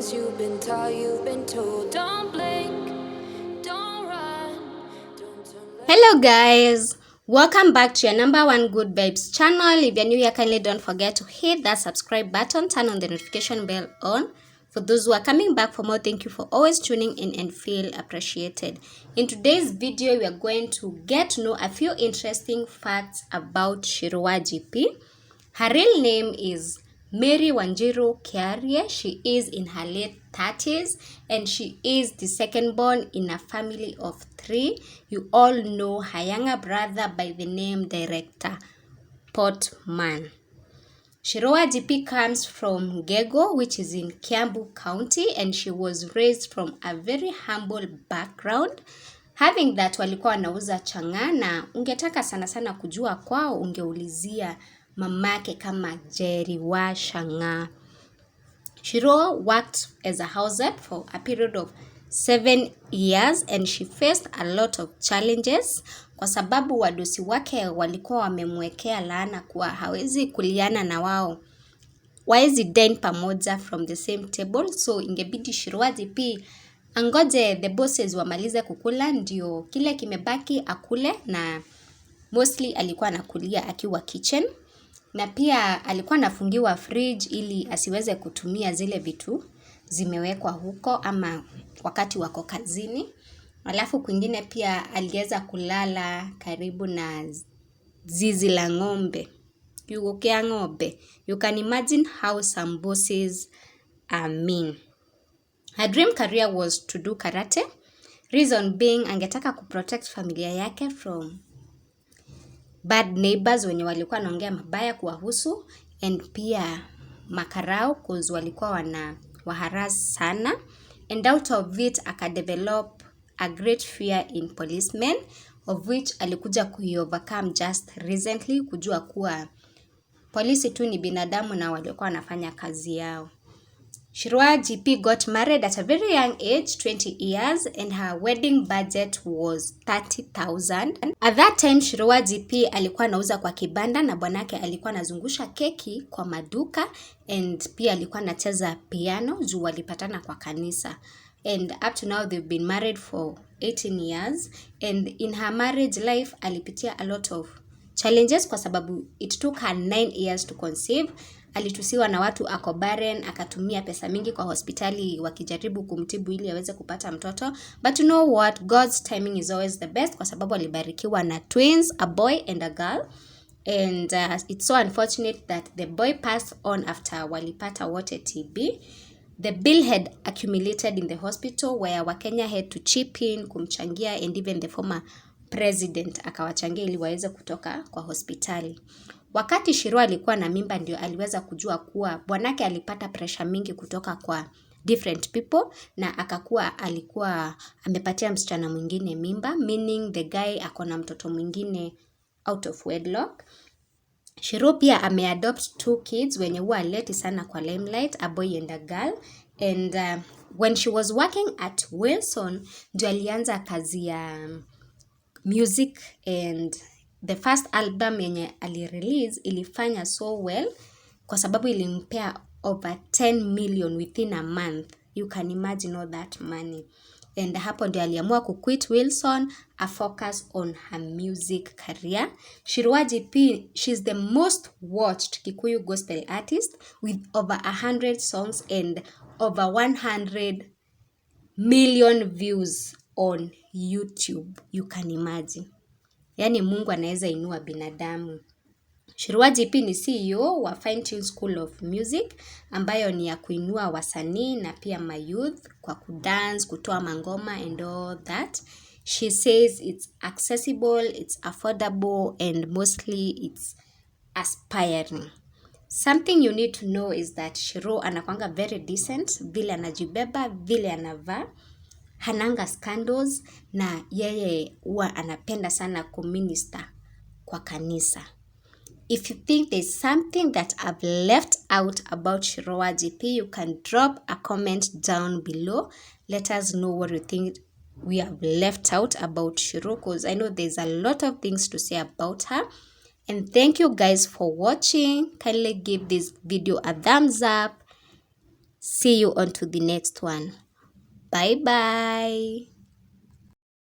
Stories you've been taught, you've been told. Don't blink, don't run, don't turn left. Hello guys, welcome back to your number one good vibes channel. If you're new here, kindly don't forget to hit that subscribe button, turn on the notification bell on. For those who are coming back for more, thank you for always tuning in and feel appreciated. In today's video, we are going to get to know a few interesting facts about Shiroa GP. Her real name is Mary Wanjiru Kiarie. She is in her late 30s and she is the second born in a family of three. You all know her younger brother by the name Director Portman. Shiroa GP comes from Gego, which is in Kiambu County, and she was raised from a very humble background. Having that walikuwa wanauza chang'aa na ungetaka sana sana kujua kwao ungeulizia mamake kama Jerry wa Chang'aa. Shiro worked as a house help for a period of 7 years and she faced a lot of challenges kwa sababu wadosi wake walikuwa wamemwekea laana kuwa hawezi kuliana na wao, waezi dine pamoja from the same table, so ingebidi Shiroa GP angoje the bosses wamalize kukula ndio kile kimebaki akule, na mostly alikuwa anakulia akiwa kitchen na pia alikuwa anafungiwa fridge ili asiweze kutumia zile vitu zimewekwa huko ama wakati wako kazini. Alafu kwingine pia aliweza kulala karibu na zizi la ng'ombe, kiugo kĩa ng'ombe. You can imagine how some bosses are mean. Her dream career was to do karate. Reason being angetaka kuprotect familia yake from bad neighbors wenye walikuwa wanaongea mabaya kuwahusu and pia makarao, 'cause walikuwa wana waharass sana, and out of it akadevelop a great fear in policemen, of which alikuja kuiovercome just recently, kujua kuwa polisi tu ni binadamu na walikuwa wanafanya kazi yao. Shirwa GP got married at a very young age, 20 years, and her wedding budget was 30,000. At that time, Shirwa GP alikuwa anauza kwa kibanda na bwanake alikuwa anazungusha keki kwa maduka and pia alikuwa anacheza piano juu walipatana kwa kanisa. And up to now they've been married for 18 years, and in her marriage life alipitia a lot of challenges kwa sababu it took her 9 years to conceive. Alitusiwa na watu ako barren, akatumia pesa mingi kwa hospitali wakijaribu kumtibu ili aweze kupata mtoto. But you know what? God's timing is always the best kwa sababu alibarikiwa na twins, a boy and a girl. And it's so unfortunate that the boy passed on after walipata wote TB. The bill had accumulated in the hospital where Wakenya had to chip in kumchangia, and even the former president akawachangia ili waweze kutoka kwa hospitali. Wakati Shiro alikuwa na mimba ndio aliweza kujua kuwa bwanake alipata pressure mingi kutoka kwa different people na akakuwa alikuwa amepatia msichana mwingine mimba, meaning the guy ako na mtoto mwingine out of wedlock. Shiro pia ameadopt two kids wenye huwa aleti sana kwa limelight, a boy and a girl. And when she was working at Wilson ndio alianza kazi ya music, and the first album yenye alirelease ilifanya so well kwa sababu ilimpea over 10 million within a month. You can imagine all that money. And hapo ndio aliamua kuquit Wilson, a focus on her music career. Shirwa GP, she's the most watched Kikuyu gospel artist with over 100 songs and over 100 million views on YouTube. You can imagine. Yaani Mungu anaweza inua binadamu. Shirwa GP ni CEO wa Fine Tune School of Music ambayo ni ya kuinua wasanii na pia mayouth kwa kudance, kutoa mangoma and all that. She says it's accessible, it's affordable and mostly it's aspiring. Something you need to know is that Shiro anakwanga very decent, vile anajibeba, vile anavaa, hananga scandals na yeye huwa anapenda sana kuminister kwa kanisa. If you think there's something that I've left out about Shiroa GP, you can drop a comment down below. Let us know what you think we have left out about Shiro, because I know there's a lot of things to say about her. And thank you guys for watching. Kindly give this video a thumbs up. See you on to the next one. Bye bye.